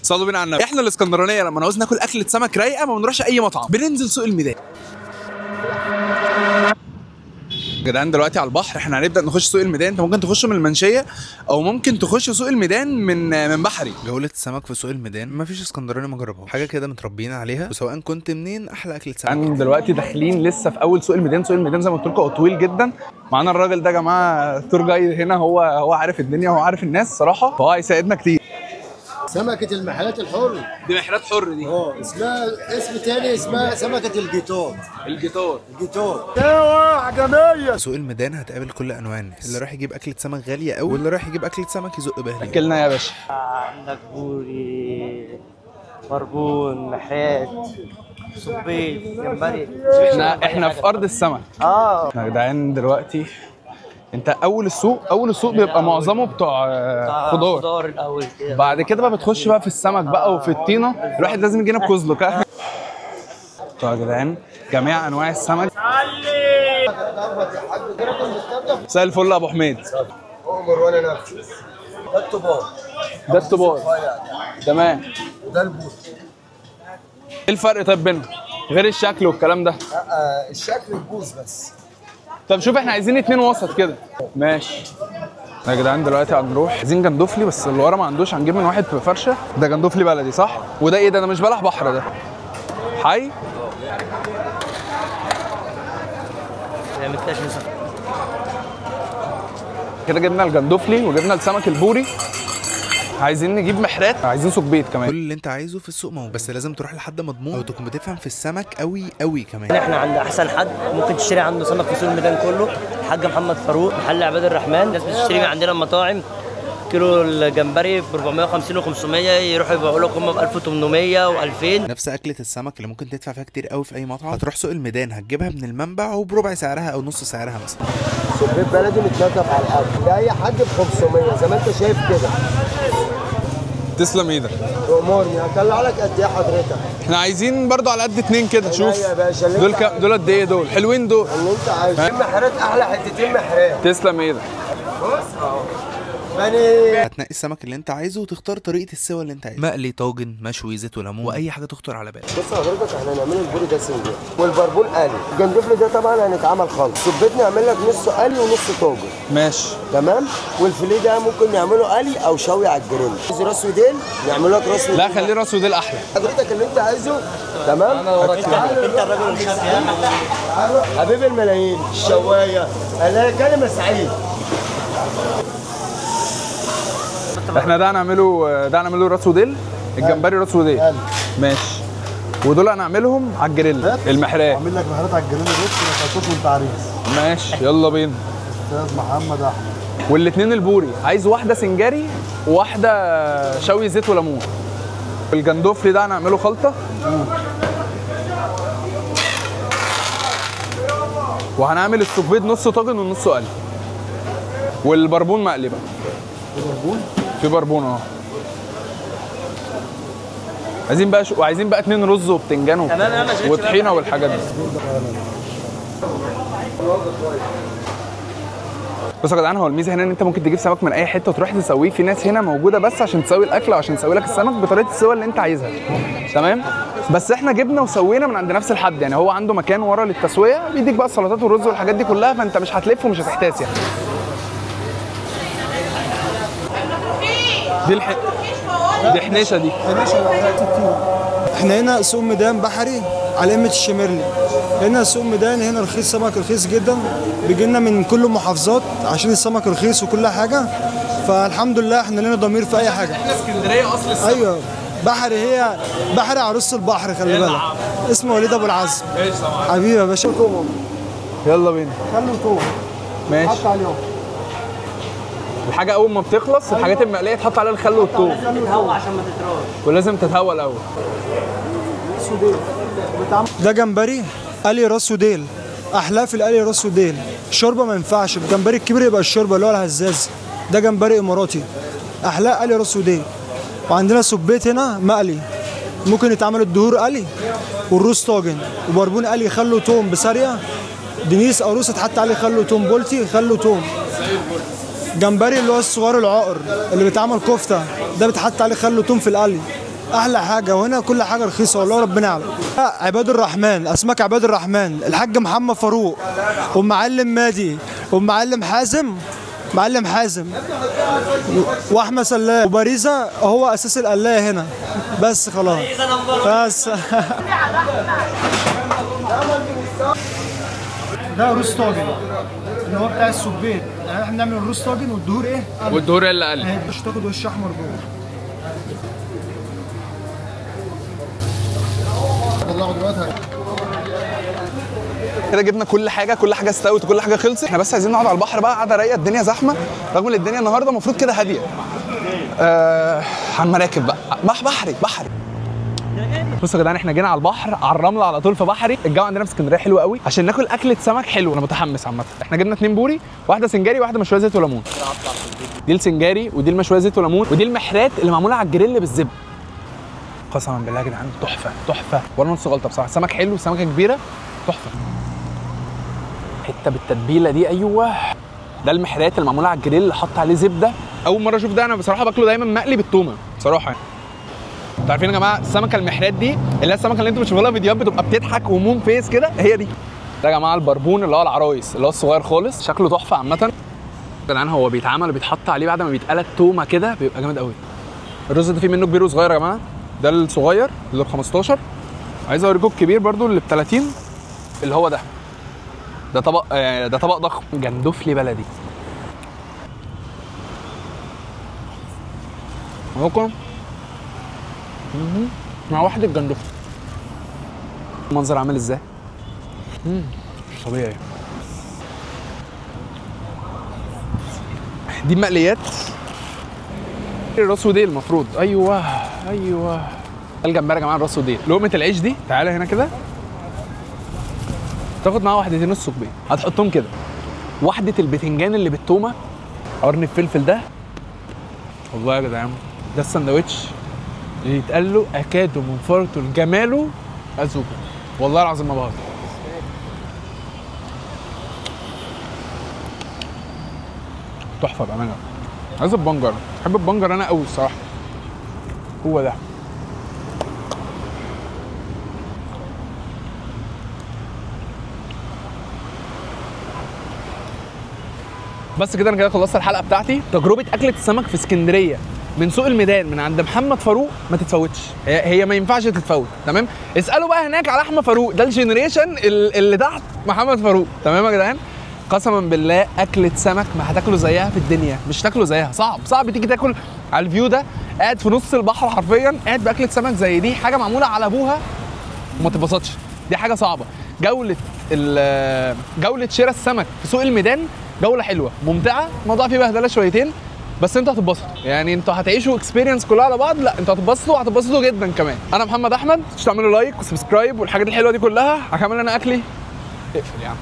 صلوا بينا على النبي. احنا الاسكندرانية لما نعوز ناكل اكله سمك رايقة ما بنروحش اي مطعم، بننزل سوق الميدان. جدعان دلوقتي على البحر، احنا هنبدا نخش سوق الميدان. انت ممكن تخش من المنشيه او ممكن تخش سوق الميدان من بحري. جولة السمك في سوق الميدان مفيش اسكندراني ما جربهاش، حاجة كده متربيين عليها، وسواء كنت منين احلى اكله سمك. دلوقتي داخلين لسه في اول سوق الميدان. سوق الميدان زي ما قلت لكم هو طويل جدا. معانا الراجل ده يا جماعة، tour guide هنا، هو عارف الدنيا وهو عارف الناس صراحة، فهو هيساعدنا كتير. سمكة المحلات الحر دي، محلات حر دي، اسمها اسم تاني، اسمها سمكة الجيتار. الجيتار الجيتار. عجمية. سوق الميدان هتقابل كل انواع الناس، اللي رايح يجيب اكلة سمك غالية قوي، واللي رايح يجيب اكلة سمك يزق بها. اكلنا يا باشا. عندك بوري، بربون، محات، صبيط، جمبري. احنا في ارض السمك. يا جدعان دلوقتي انت اول السوق، اول السوق بيبقى معظمه بتوع خضار. خضار الاول كده، بعد كده بقى بتخش بقى في السمك بقى وفي الطينه. الواحد لازم يجي هنا بكزله. طيب يا جدعان جميع انواع السمك. مساء الفل يا ابو حميد. اؤمر وانا نفسي. ده الطبار. ده الطبار، تمام. وده البوت. ايه الفرق طيب بينهم غير الشكل والكلام ده؟ لا الشكل البوز بس. طب شوف احنا عايزين اتنين وسط كده. ماشي يا جدعان دلوقتي هنروح عايزين جندوفلي، بس اللي ورا ما عندوش، هنجيب من واحد في فرشه. ده جندوفلي بلدي صح؟ وده ايه ده؟ ده مش بلح بحر، ده حي. كده جبنا الجندوفلي وجبنا السمك البوري، عايزين نجيب محرات، عايزين سكبيت كمان. كل اللي انت عايزه في السوق موجود، بس لازم تروح لحد مضمون او تكون بتفهم في السمك قوي قوي كمان. احنا عند احسن حد ممكن تشتري عنده سمك في سوق الميدان كله، الحاج محمد فاروق، محل عباد الرحمن. الناس بتشتري من عندنا المطاعم كيلو الجمبري ب 450 و500، يروحوا يبيعوا لك هم ب 1800 و2000. نفس اكله السمك اللي ممكن تدفع فيها كتير قوي في اي مطعم، هتروح سوق الميدان هتجيبها من المنبع وبربع سعرها او نص سعرها مثلا. سبيط بلدي متنضف على الاكل، ده اي حد ب 500 زي ما انت شايف كده. تسلم ايدك. امورني. هطلع لك قد ايه حضرتك؟ احنا عايزين برضو على قد اتنين كده. شوف يا باشا دول دول قد ايه؟ دول حلوين دول. اللي انت عايزه. محرات، احلى حتتين محرات. تسلم ايدك. بص اهو بني. هتنقي السمك اللي انت عايزه وتختار طريقه السوى اللي انت عايزها، مقلي، طاجن، مشوي، زيت وليمون، واي حاجة تخطر على بالك. بص حضرتك احنا هنعمله البوري ده سنجاري والبربون قلي، الجندفلي ده طبعا هنتعمل خالص، سبيت نعمل لك نص قلي ونص طاجن. ماشي تمام. والفيليه ده ممكن نعمله قلي او شوي على الجريل. عايز راس وديل نعمل لك راس وديل. لا خليه راس وديل احلى. حضرتك اللي انت عايزه. تمام. انت الراجل الخفي حبيب الملايين، الشوايه، انا كلمة سعيد. احنا ده هنعمله، ده هنعمله راس وديل، الجمبري راس وديل. ماشي. ودول هنعملهم على الجريل، المحرات. اعمل لك محرات على الجريل بص هتشوف وانت عريس. ماشي يلا بينا. استاذ محمد احمد. والاثنين البوري، عايز واحدة سنجاري وواحدة شوي زيت وليمون. الجندوفلي ده هنعمله خلطه. وهنعمل السبيط نص طاجن ونص قلي. والبربون مقلي بقى. بربون؟ في بربون عايزين بقى وعايزين بقى اتنين رز وبتنجان وطحينه والحاجات دي. بصوا يا جدعان، هو الميزة هنا ان انت ممكن تجيب سمك من اي حتة وتروح تسويه. في ناس هنا موجودة بس عشان تسوي الاكل وعشان تسوي لك السمك بطريقة السوى اللي انت عايزها. تمام. بس احنا جبنا وسوينا من عند نفس الحد، يعني هو عنده مكان ورا للتسويه، بيديك بقى السلطات والرز والحاجات دي كلها، فانت مش هتلف ومش هتحتاس يعني. دي دي حنيشه، دي احنا هنا سوق ميدان بحري على قمة الشمرلي. هنا سوق ميدان، هنا رخيص، سمك رخيص جدا، بيجي لنا من كل المحافظات عشان السمك رخيص وكل حاجة. فالحمد لله احنا لنا ضمير في اي حاجة. احنا اسكندرية اصل السمك. ايوه بحري، هي بحري عروس البحر، خلي بالك. اسمه وليد ابو العزم. حبيبي يا باشا. يلا بينا. خلوا توم. ماشي. حط عليهم الحاجة أول ما بتخلص. الحاجات المقلية تحط عليها الخل والثوم. لازم تتهوى عشان ما تتراش، ولازم تتهوى الأول. ده جمبري قلي راس وديل، أحلاه في القلي راس وديل. الشوربة ما ينفعش، الجمبري الكبير يبقى الشوربة اللي هو الهزاز. ده جمبري إماراتي، أحلاه قلي راس وديل. وعندنا سبيت هنا مقلي، ممكن يتعمل الدهور قلي والروس طاجن، وبربون قلي خل وثوم بسارية، دنيس قاروص اتحط عليه خل وثوم، بولتي خل وثوم. جمبري اللي هو الصغير العقر اللي بيتعمل كفته، ده بيتحط عليه خل وثوم في القلي. احلى حاجة، وهنا كل حاجة رخيصة والله ربنا يعلم. عباد الرحمن، اسماك عباد الرحمن، الحاج محمد فاروق ومعلم مادي ومعلم حازم، معلم حازم واحمد سلام وباريزا، هو اساس القلايه هنا بس خلاص بس. ده رز طاجن اللي هو بتاع السبيت، يعني احنا بنعمل الرز طاجن والدهور ايه؟ والدهور اللي قل مش تاخد وش احمر جوه. كده جبنا كل حاجة، كل حاجة استوت وكل حاجة خلصت، احنا بس عايزين نقعد على البحر بقى قعدة رايقة، الدنيا زحمة رغم ان الدنيا النهارده المفروض كده هادية. على المراكب بقى، بحري بحري. بصوا يا جدعان احنا جينا على البحر على الرملة على طول في بحري. الجو عندنا في اسكندرية حلو قوي عشان ناكل اكله سمك حلو. انا متحمس عامة. احنا جبنا 2 بوري، واحدة سنجاري واحدة مشوية زيت وليمون. دي السنجاري ودي المشويه زيت وليمون ودي المحرات اللي معمولة على الجريل بالزبده. قسما بالله يا جدعان تحفة تحفة، ولا نص غلطه بصراحة. سمك حلو، سمكة كبيرة تحفة. حتة بالتتبيله دي، ايوه ده المحرات اللي معمولة على الجريل اللي حط عليه زبدة. اول مرة اشوف ده، انا بصراحة باكله دايما مقلي بالتومه بصراحة. انتوا عارفين يا جماعة السمكة المحرات دي اللي هي السمكة اللي انتوا بتشوفوها لها فيديوهات بتبقى بتضحك و moon face كده، هي دي. ده يا جماعة البربون اللي هو العرايس اللي هو الصغير خالص، شكله تحفة عامة. يا جدعان هو بيتعمل وبيتحط عليه بعد ما بيتقلى التومه كده بيبقى جامد قوي. الرز ده فيه منه كبير وصغير يا جماعة، ده الصغير اللي ب 15. عايز اوريكم الكبير برده اللي ب 30 اللي هو ده. ده طبق، ده طبق ضخم جندفلي بلدي. اهو مع واحدة جندفلي. المنظر عامل ازاي؟ مش طبيعي. دي مقليات الراس وديل المفروض. ايوه ايوه الجمبري يا جماعة الراس وديل. لقمة العيش دي تعالى هنا كده، تاخد معاها واحدتين نص كوباية هتحطهم كده، واحدة البتنجان اللي بالتومه، قرن الفلفل ده. والله يا جدعان ده السندوتش اللي يتقال له اكاد من فرطه لجماله ازوجه، والله العظيم ما بهزر. تحفة بامانه. عايز البنجر، بحب البنجر انا قوي الصراحة. هو ده بس كده. انا كده خلصت الحلقة بتاعتي. تجربه اكله السمك في اسكندرية من سوق الميدان من عند محمد فاروق ما تتفوتش، هي ما ينفعش تتفوت. تمام، اسالوا بقى هناك على احمد فاروق، ده ال generation اللي تحت محمد فاروق. تمام يا جدعان، قسما بالله اكله سمك ما هتاكلوا زيها في الدنيا، مش تاكلوا زيها، صعب صعب تيجي تاكل على ال view ده قاعد في نص البحر حرفيا، قاعد باكله سمك زي دي، حاجة معمولة على ابوها وما تتبسطش، دي حاجة صعبة. جولة شراء السمك في سوق الميدان جولة حلوة ممتعة، الموضوع فيه بهدله شويتين بس انتوا هتتبسطوا، يعني انتوا هتعيشوا experience كلها على بعض. لا انتوا هتتبسطوا وهتتبسطوا جدا كمان. انا محمد احمد، مش تعملوا like و subscribe والحاجات الحلوة دي كلها. هكمل انا اكلي. اقفل يا عم.